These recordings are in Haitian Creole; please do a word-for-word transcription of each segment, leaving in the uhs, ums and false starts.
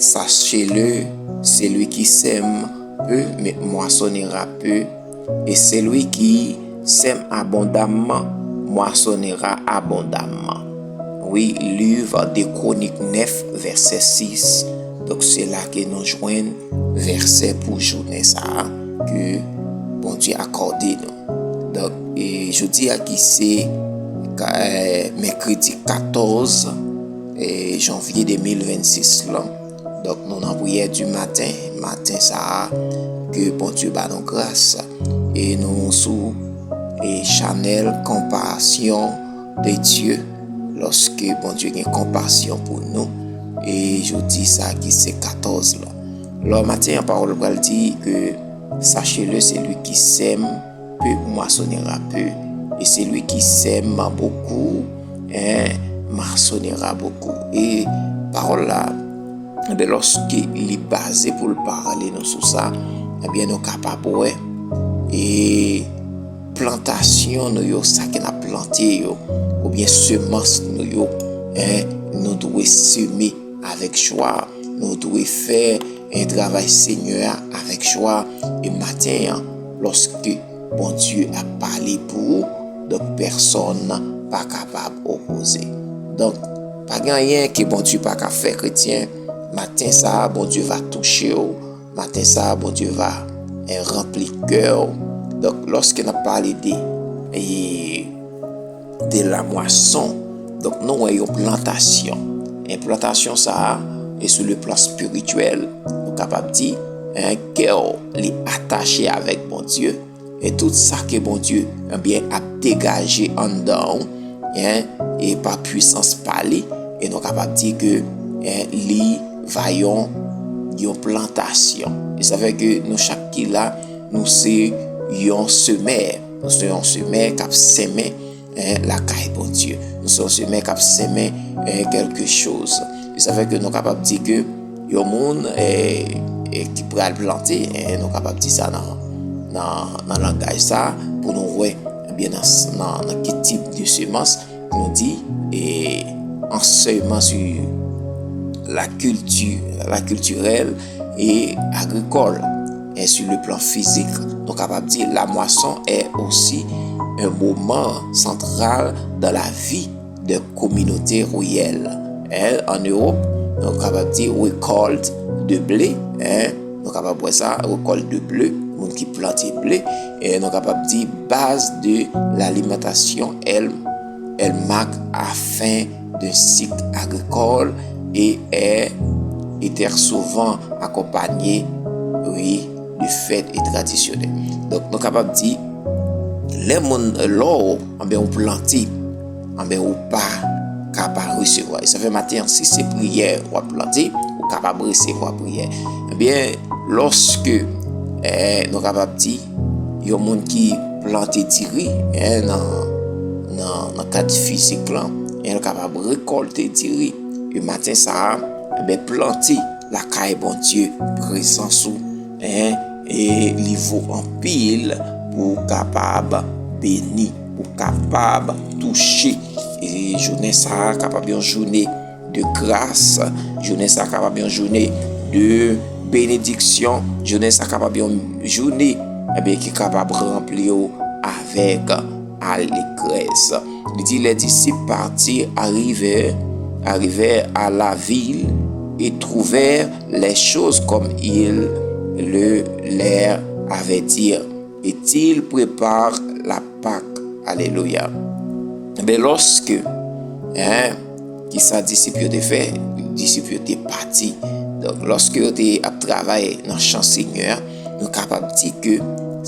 Sachez-le, celui qui sème peu moissonnera peu, et celui qui sème abondamment moissonnera abondamment. Wi, liv de Kwonik nèf, vèsè sis. Donk, se la ke nou jwenn vèsè pou jounen sa a ke Bondye akòde nou. Donk, e jodi a ki se ka-, e, mèkredi katòz, e, janvye de mil vennsis lan. Donk, nou nan priyè di maten, maten sa a, ke Bondye ba nou gras. E nou sou, e, chanèl Compassion de Dieu, lòske Bondye gen konpasyon pou nou. E jodi sa a ki se katòz lan. Lò maten an, pawòl pral di ke, sachez-le, celui qui sème peu moissonnera peu, et celui qui sème beaucoup, hein, moissonnera beaucoup. E pawòl la, enben, lòske li baze pou l pale nou sou sa, enben, nou kapab wè, e plantasyon nou yo, sa ke n ap plante yo, oubyen semans nou yo, en, nou dwe seme avèk jwa, nou dwe fè, en, travay Senyè a avèk jwa. E maten an, lòske Bondye ap pale pou ou, donk, pèsonn pa kapab opoze. Donk, pa gen anyen ke Bondye pa ka fè, kretyen. Maten sa a, Bondye va touche w. Maten sa a, Bondye va, en, ranpli kè w. Donk, lòske n ap pale de, e, de lamwason, donk, nou wè yon plantasyon. E plantasyon sa a, e sou le plan espirityèl, nou kapab di, en, kè w, li atache avèk Bondye. E tout sa ke Bondye, enben, ap degaje anndan w, en, e pa pwisans pa li, e nou kapab di ke, en, li va yon, yon plantasyon. E sa fè ke nou chak ki la, nou se yon semè. Nou se yon semè k ap senmen, en, lakay Bondye. Nou se yon semè k ap senmen, en, kèlke choz. E sa fè ke nou kapab di ke yon moun, e, e ki pral plante, e nou kapab di sa nan, nan, nan langaj sa, pou nou wè, ebyen, nan, nan, nan ki tip de semans nou di, e, enseignement sur la culture, la culturelle et agricole. Et sur le plan physique, nou kapab di la moisson est aussi un moment central dans la vie de kominote riyèl. En, an Ewòp, nou kapab di récolte de blé, en, nou kapab wè sa, récolte de blé, moun ki plante blé, e nou kapab di base de l'alimentation, elle, elle marque la fin d'un cycle agricole et est, était souvent accompagnée, wi, de fèt e tradisyonèl. Donk, nou kapab di, lè moun, lè w, anben, ou plante, anben, ou pa ka pa resevwa. E sa fè maten an, si se priyè w ap plante, ou kapab resevwa priyè. Ebyen, lòske, eh, nou kapab di, yon moun ki plante diri, eh, nan, nan, nan kad fizik lan, eh, l kapab rekòlte diri. E maten sa a, ebyen, plante lakay Bondye, prezans ou, en, e li vo anpil pou w kapab beni, pou w kapab touche. E jounen sa a kapab yon jounen de gras, jounen sa a kapab yon jounen de benediksyon, jounen sa a kapab yon jounen, ebyen, ki kapab ranpli w avèk alegrès. Li di, les disciples partirent, arrivèrent, arrivèrent à la ville et trouvèrent les choses comme il le leur avait dit. Et ils préparèrent la Pâque. Alelouya. Ebyen, lòske, en, ki sa disip yo te fè? Disip yo te pati. Donk, lòske yo te ap travay nan chan Senyè a, nou kapab di ke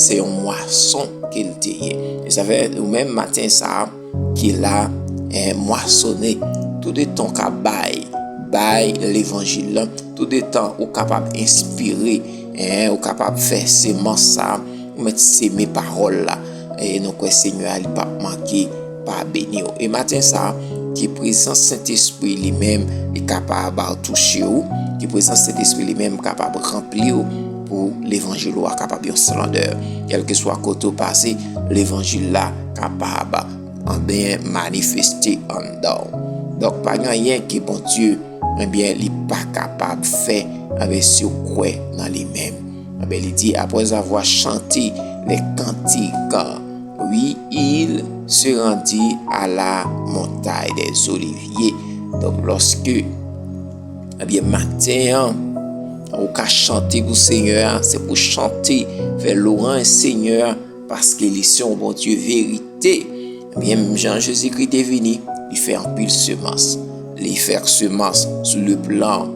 se yon mwason ke l te ye. E sa fè, ou menm, maten sa a, ki la, en, mwasone. Toudetan w ka bay, bay levanjil lan, toudetan ou kapab enspire, en, ou kapab fè semans sa a, ou mèt seme pawòl la. E nou kwè Senyè a, li p ap manke pa beni w. E maten sa a, ke prezans Sentespri li menm, li kapab touche w, ke prezans Sentespri li menm kapab ranpli w pou levanjil ou a kapab yon slandè. Kèlkeswa kote w pase, levanjil la kapab, anben, manifeste anndan w. Donk, pa gen anyen ke Bondye ebyen, li pa kapab fè, ebyen, si w kwè nan li menm. Ebyen, li di, après avoir chanté les cantiques, oui, il se rendit à la montagne des Oliviers. Donk, lòske, ebyen, maten an, ou ka chante pou Senyè a, se pou chante, fè lwanj Senyè a, paske li se yon Bondye verite. Ebyen, menm jan Jezikri te vini, li fè anpil semans. Li fè semans sou le plan,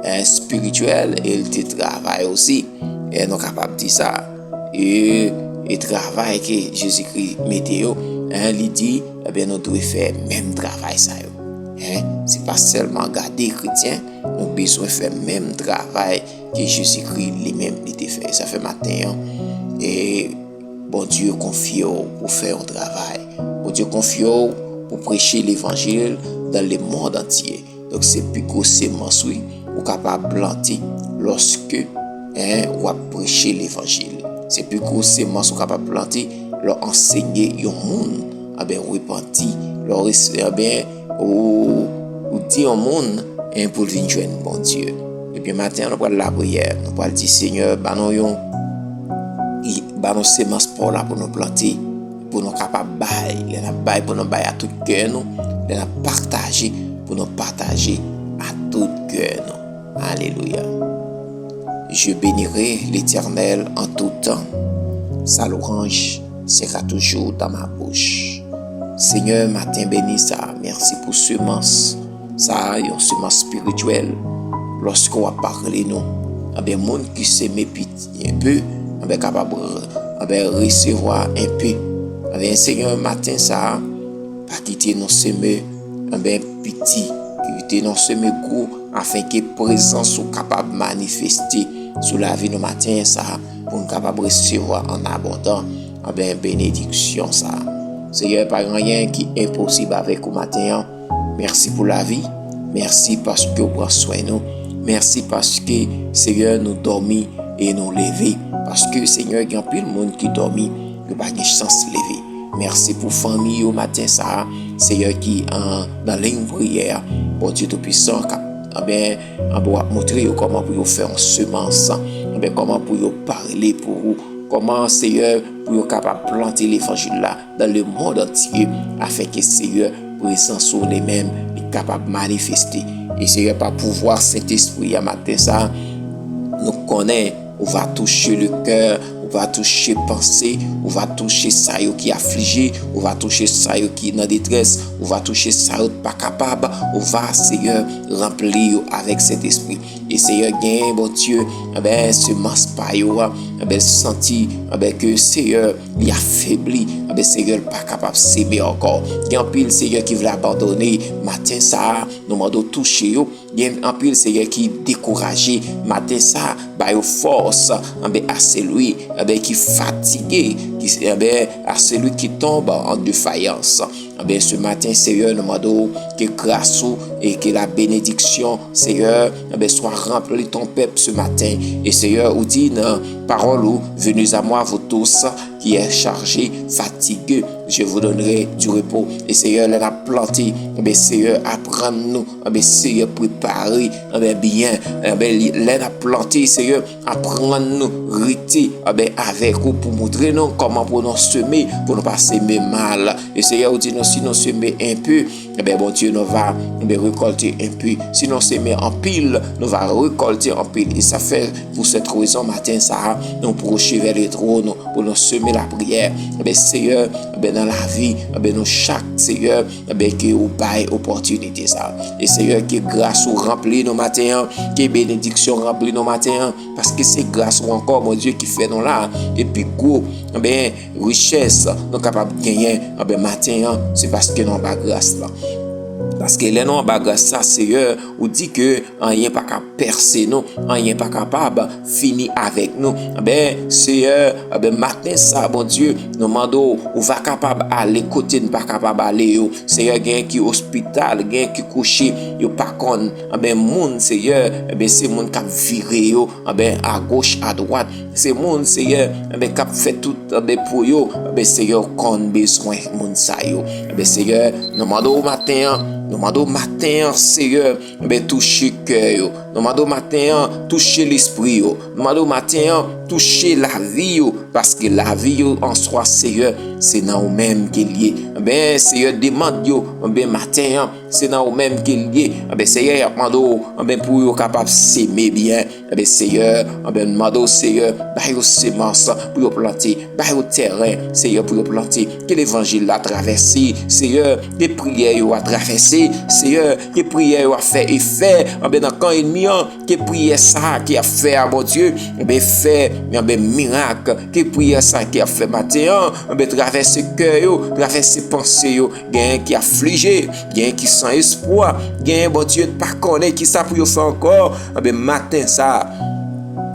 eh, espirityèl e li te travay osi. E nou kapab di sa. E, e travay ke Jezikri mete yo, eh, li di, ebyen, nou dwe fè menm travay sa yo. Eh, se pa sèlman gade kretyen, nou bezwen fè menm travay ke Jezikri li menm li te fè. Sa fè maten an, e Bondye konfye w pou fè yon travay. Bondye konfye w pou preche levanjil dans le monde entier. Donk, se pi gwo semans, wi, ou kapab plante lòske, en, w ap preche levanjil. Se pi gwo semans ou kapab plante lè w ansenye yon moun, anben, repanti, lè w res-, anben, ou, ou di yon moun, en, pou l vin jwenn Bondye. Ebyen, maten an, nou pral lapriyè. Nou pral di, Senyè, ban nou yon, i-, ban nou semans pa w la pou nou plante, pou nou kapab bay. Lè n ap bay, pou nou bay a tout kè nou. Lè n ap pataje, pou nou pataje a tout kè nou. Alelouya. Je bénirai l'Éternel en tout temps. Sa louange sera toujours dans ma bouche. Senyè, maten beni sa, mèsi pou semans sa, yon semans espirityèl. Lòske w ap pale nou, anben, moun ki seme piti enpe, anben, kapab, anben, resevwa enpe. Anben, Senyè, maten sa, pa kite nou seme, anben, piti, kite nou seme gwo, afenke prezans ou kapab manifeste sou lavi nou maten sa, pou nou kapab resevwa an abondan, anben, benediksyon sa. Senyè, pa gen anyen ki enposib avèk ou maten an. Mèsi pou lavi. Mèsi paske w pran swen nou. Mèsi paske, Senyè, nou dòmi e nou leve. Paske, Senyè, gen anpil moun ki dòmi, yo pa gen chans leve. Mèsi pou fanmi yo maten sa a, Senyè, ki an, nan liy priyè a. Bondye Toupisan, k ap, anben, anben, w ap montre yo kòman pou yo fè yon semans, anben, kòman pou yo pale pou ou, kòman, Senyè, pou yo kapab plante levanjil la dans le monde entier, afenke, Senyè, prezans ou li menm li kapab manifeste. E, Senyè, pa pouvwa Sentespri a maten sa a, nou konnen ou va touche le kè, ou va touche panse, ou va touche sa yo ki aflije, ou va touche sa yo ki nan detrès, ou va touche sa yo pa kapab, ou va, Senyè, ranpli yo avèk Sentespri. E Senyè, gen, Bondye, anben, semans pa yo a, anben, santi, anben, ke Senyè, li afebli, anben, Senyè, l pa kapab seme ankò. Gen anpil, Senyè, ki vle abandone maten sa a, nou mande w touche yo. Gen anpil, Senyè, ki dekouraje maten sa a, ba yo fòs, anben, à celui, anben, ki fatige, ki, anben, à celui qui tombe en défaillance. Anben, se maten, Senyè, nou mande w ke gras ou e ke la bénédiction, Senyè, anben, swa ranpli ton pèp se maten. E, Senyè, ou di nan pawòl ou, venez à moi, vous tous qui êtes chargés, fatigués, je vous donnerai du repos. E, Senyè, lè n ap plante, anben, Senyè, aprann nou, anben, Senyè, prepare, anben, byen, anben, li-, lè n ap plante, Senyè, aprann nou rete, anben, avèk ou pou montre nou kòman pou nou seme, pou nou pa seme mal. E Senyè, ou di nou, si nou seme enpe, enben, Bondye, nou va, enben, rekòlte enpe. Si nou seme anpil, nou va rekòlte anpil. E sa fè, pou sèt rezon, maten sa a, nou pwoche vè le twòn pou nou seme lapriyè. Enben, Senyè, enben, nan lavi, enben, nou chak, Senyè, enben, ke ou bay opòtinite sa a. E Senyè, ke gras ou ranpli nou maten an, ke benediksyon ranpli nou maten an, paske se gras ou ankò, Bondye, ki fè nou la. E pi gwo, enben, richès nou kapab genyen, enben, maten an, se paske nou anba gras la. Paske lè nou anba gras la, Senyè, ou di ke anyen pa ka pèse nou, anyen pa kapab fini avèk nou. Enben, Senyè, enben, maten sa, Bondye, nou mande w, ou va kapab ale kote n pa kapab ale yo. Senyè, gen ki ospital, gen ki kouche, yo pa konn, enben, moun, Senyè, enben, se moun k ap vire yo, enben, agoch, adwat. Se moun, Senyè, enben, k ap fè tout, enben, pou yo, enben, Senyè, ou konn bezwen moun sa yo. Enben, Senyè, nou mande w maten an, Nou mande w maten an, Seyè, enben, touche kè yo. Nou mande w maten an, touche lespri yo. Nou mande w maten an, touche lavi yo, paske lavi yo an swa, Seyè, se nan ou menm ke l ye. Enben, Seyè, demann yo, enben, maten an, se nan ou menm ke l ye. Enben, Seyè, y ap mande w, enben, pou yo kapab seme byen. Enben, Seyè, enben, n mande w, Seyè, ba yo semans pou yo plante, ba yo tèren, Seyè, pou yo plante. Ke levanjil la travèse, Seyè, ke priyè yo a travèse, Seyè, ke priyè yo a fè efè, enben, nan kan ènmi an, ke priyè sa a ki ap fè a, Bondye, enben, fè, enben, mirak, ke priyè sa a ki ap fè maten an, enben, travèse kè yo, travèse panse yo, genyen ki aflije, genyen ki san espwa, genyen, Bondye, pa konnen kisa pou yo fè ankò, enben, maten sa a,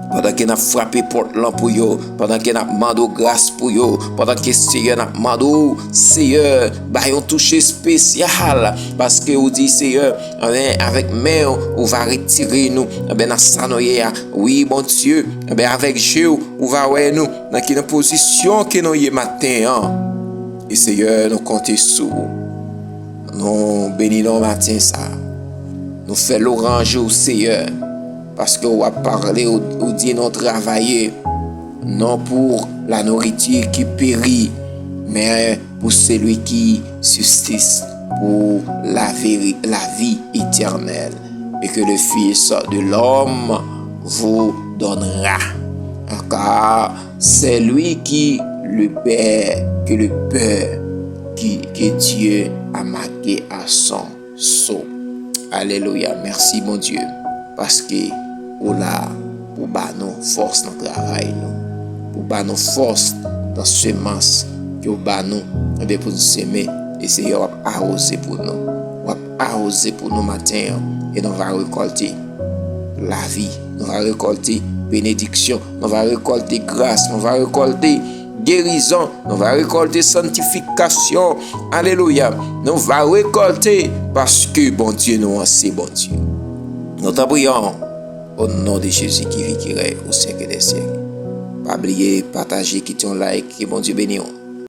pandan ke n ap frape pòt lan pou yo, pandan ke n ap mande w gras pou yo, pandan ke, Seyè, n ap mande w, Seyè, ba yo yon touche espesyal, paske ou di, Seyè, enben, avèk men w, ou va retire nou, enben, nan sa nou ye a. Wi, Bondye, enben, avèk je w, ou va wè nou nan ki nan pozisyon ke nou ye maten an. E, Seyè, nou konte sou ou. Nou beni non w maten sa a. Nou fè lwanj ou, Seyè, paske w ap pale, ou, ou di nou travay non pour la nourriture qui périt, mais pour celui qui subsiste pour la, véri- la vie éternelle, et que le Fils de l'homme vous donnera. Car celui qui le beurre, que le beurre qui, que Dieu a marqué à son sceau. Alelouya. Mèsi, Bondye, paske ou la pou ba nou fòs nan travay nou, pou ba nou fòs nan semans ke w ba nou, enben, pou nou semen. E, Seyè, w ap awoze pou nou. W ap awoze pou nou maten an, e nou va rekòlte lavi, nou va rekòlte benediksyon, nou va rekòlte gras, nou va rekòlte gerizon, nou va rekòlte santifikasyon. Alelouya. Nou va rekòlte paske Bondye nou an se Bondye. Nou ta priye w, o non de Jezi ki viv, ki rèy o syèk dè syèk. Pa bliye pataje, kite yon like, ke Bondye beni w.